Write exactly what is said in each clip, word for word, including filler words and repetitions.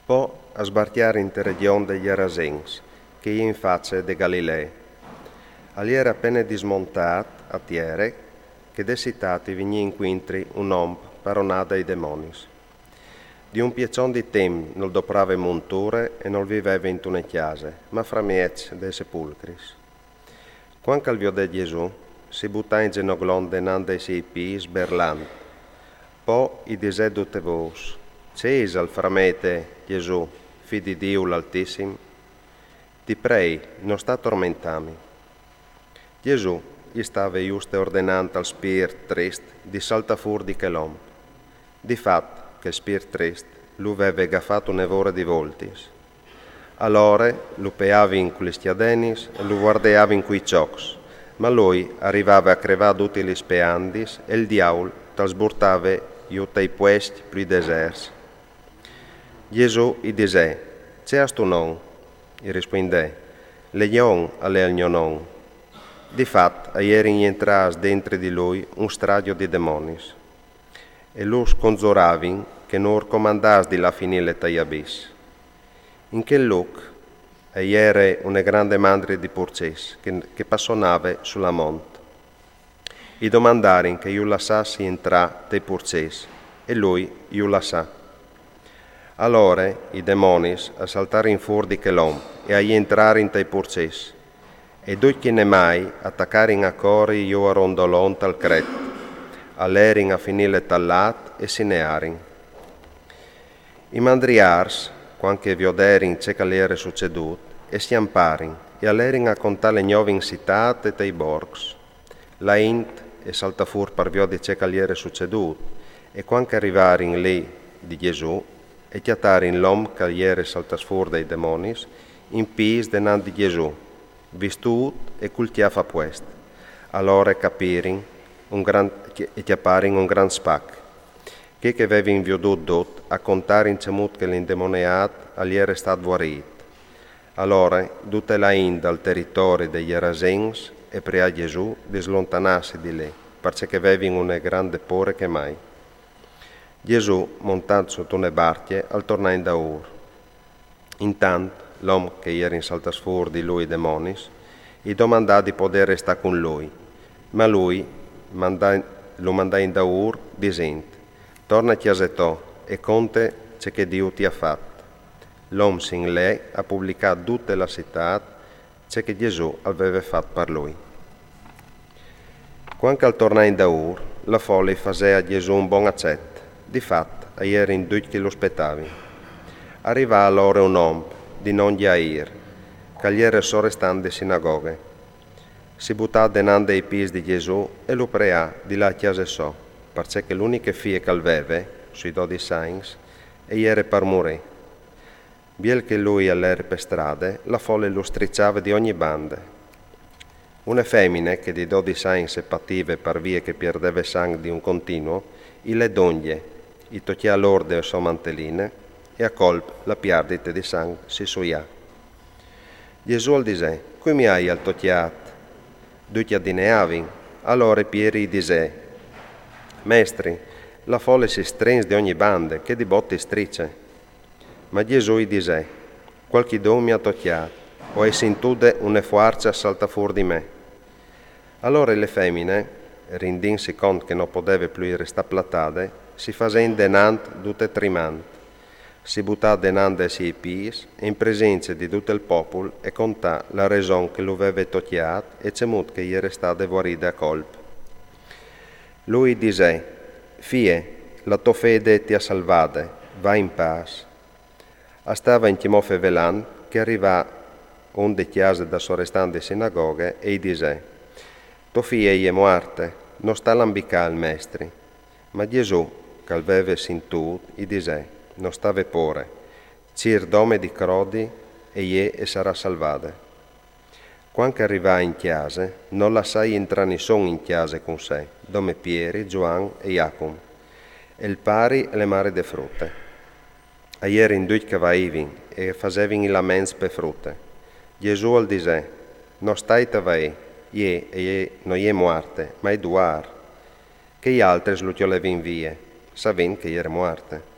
Po a sbarcjarin inte region dei Gerasens, che e je in face de Galilee. Al jere apene dismontât a tiere, che de citât i vignì incuintri un om paronât dai demonis. Di un pieçon di timp nol doprave monture e nol viveve intune cjase, ma framieç dai sepulcris. Cuant che al viodè Jesù, si butà in zenoglon denant dai siei pîts, berlant. Po i disè dute vôs: Ce isal, framete, Jesù, Fi di Diu l'Altissim? Ti prei, no sta tormentâmi. Jesù i stave juste ordenant al spirt trist di saltâ fûr di chel om. Di fat, chel spirt trist lu veve gafât une vore di voltis. Alore lu peavin cu lis cjadenis e lu vuardeavin cui çocs, ma lui al rivave a crevâ dutis lis peandis e il diaul tal sburtave jù tai puescj plui deserts. Jesù i disè: Ce âstu non? I rispuindè: Legion al è il gno non. Di fat a jerin jentrâts dentri di lui un strajo di demonis e lu sconzoravin che nol comandàs di lâ a finîle tai abiss. In chel lûc a jere une grande mandrie di purcês che, che passonave su la mont. I domandarin che ju lassàs jentrâ tai purcês e lui ju lassà. Alore i demonis a saltarin fûr di chel om e a jentrarin tai purcês. E ducj chei nemâi a tacarin a cori jù a rondolon tal cret, a lerin a finîle tal lât e si nearin. I mandriârs, cuant che vioderin ce che al jere sucedût, e scjamparin e a lerin a contâ le gnove in citât e tai borcs. La int e saltà fûr par viodi ce che al jere sucedût, e cuant che a rivarin li di Jesù, e cjatarin l'om che al jere saltât fûr dai demonis, in pîts denant di Jesù, vistût e cul cjâf a puest. Alore capirin un grant, e cjaparin un grant spac. Chei che a vevin viodût dut a contarin cemût che l'indemoneât al jere stât vuarît. Alore dute la int dal teritori dai Gerasens e preà Jesù di slontanâsi di li, parcè che a vevin une grande pôre che mai. Jesù, montant sot une barcje, al tornà indaûr. Intant l'om che a jerin saltâts fûr di lui i demonis i domandà di podê restâ cun lui, ma lui mandà, lu mandà indaûr disint: Torne a cjase tô e conte ce che Diu ti à fat. L'om sin lè a publicâ dute la citât ce che Jesù al veve fat par lui. Cuant che al tornà indaûr, la fole i fasè a Jesù un bon acet, di fat a jerin ducj che lu spetavin. A rivà alore un om di non Jair, che al jere sorestant de sinagoghe. Si butà denant dai pîts di Jesù e lu preà di lâ a cjase sô, parcè che l'uniche fie che al veve, sui dodis agns, e jere par murî. Biel che lui al jere pe strade, la fole lu striçave di ogni bande. Une femine che di dodis agns e pative par vie che e pierdeve sanc di un continuo, i lè dongje, i tocjà l'ôr de sô manteline e a colp la piardite di sanc si suià. Jesù al disè: Cui mi aial tocjât? Ducj a dineavin. Alore Pieri i disè: Mestri, la fole si strins di ogni bande, che di bot ti strice. Ma Jesù i disè: Cualchidun mi à tocjât, o ai sintude une fuarce a saltâ fûr di me. Alore le femine, rindintsi cont che no podeve plui restâ platade, si fasè indenant dute trimant. Si butà denant dai siei pîts e in presence di dut il popul e contà la reson che lu veve tocjât e cemût che e jere stade vuaride a colp. Lui i disè: Fie, la tô fede ti à salvade, va in pâs. A stave ancjemò fevelant che a rivà un de cjase dal sorestant de sinagoghe e i disè: To fie e je muarte, no sta lambicâ il mestri. Ma Jesù, che al veve sintût, i disè: No stâ vê pôre, cîr dome di crodi e jê e sarà salvade. Cuant che a rivà in cjase, nol lassà jentrâ nissun in cjase cun se, dome Pieri, Zuan e Jacum, e il pari e le mari de frute. A jerin ducj che a vaivin e a fasevin i laments pe frute. Jesù al disè: No stait a vaî, jê e je, no je muarte, ma e duar. Chei altris lu cjolevin vie, savint che e jere muarte.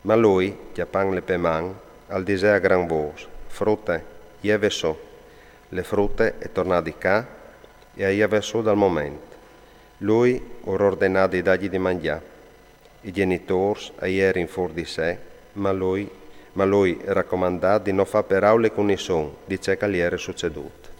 Ma lui, cjapantle pe man, al disè a gran vôs: «Frute, jeve sù.» Le frute e tornà di ca e a jeve sù dal moment. Lui ur ordenà di dagli di mangjâ. I gjenitôrs a jerin fûr di sé, ma lui, ma lui racomandà di no fâ peraule cun nissun di ce che al jere sucedût.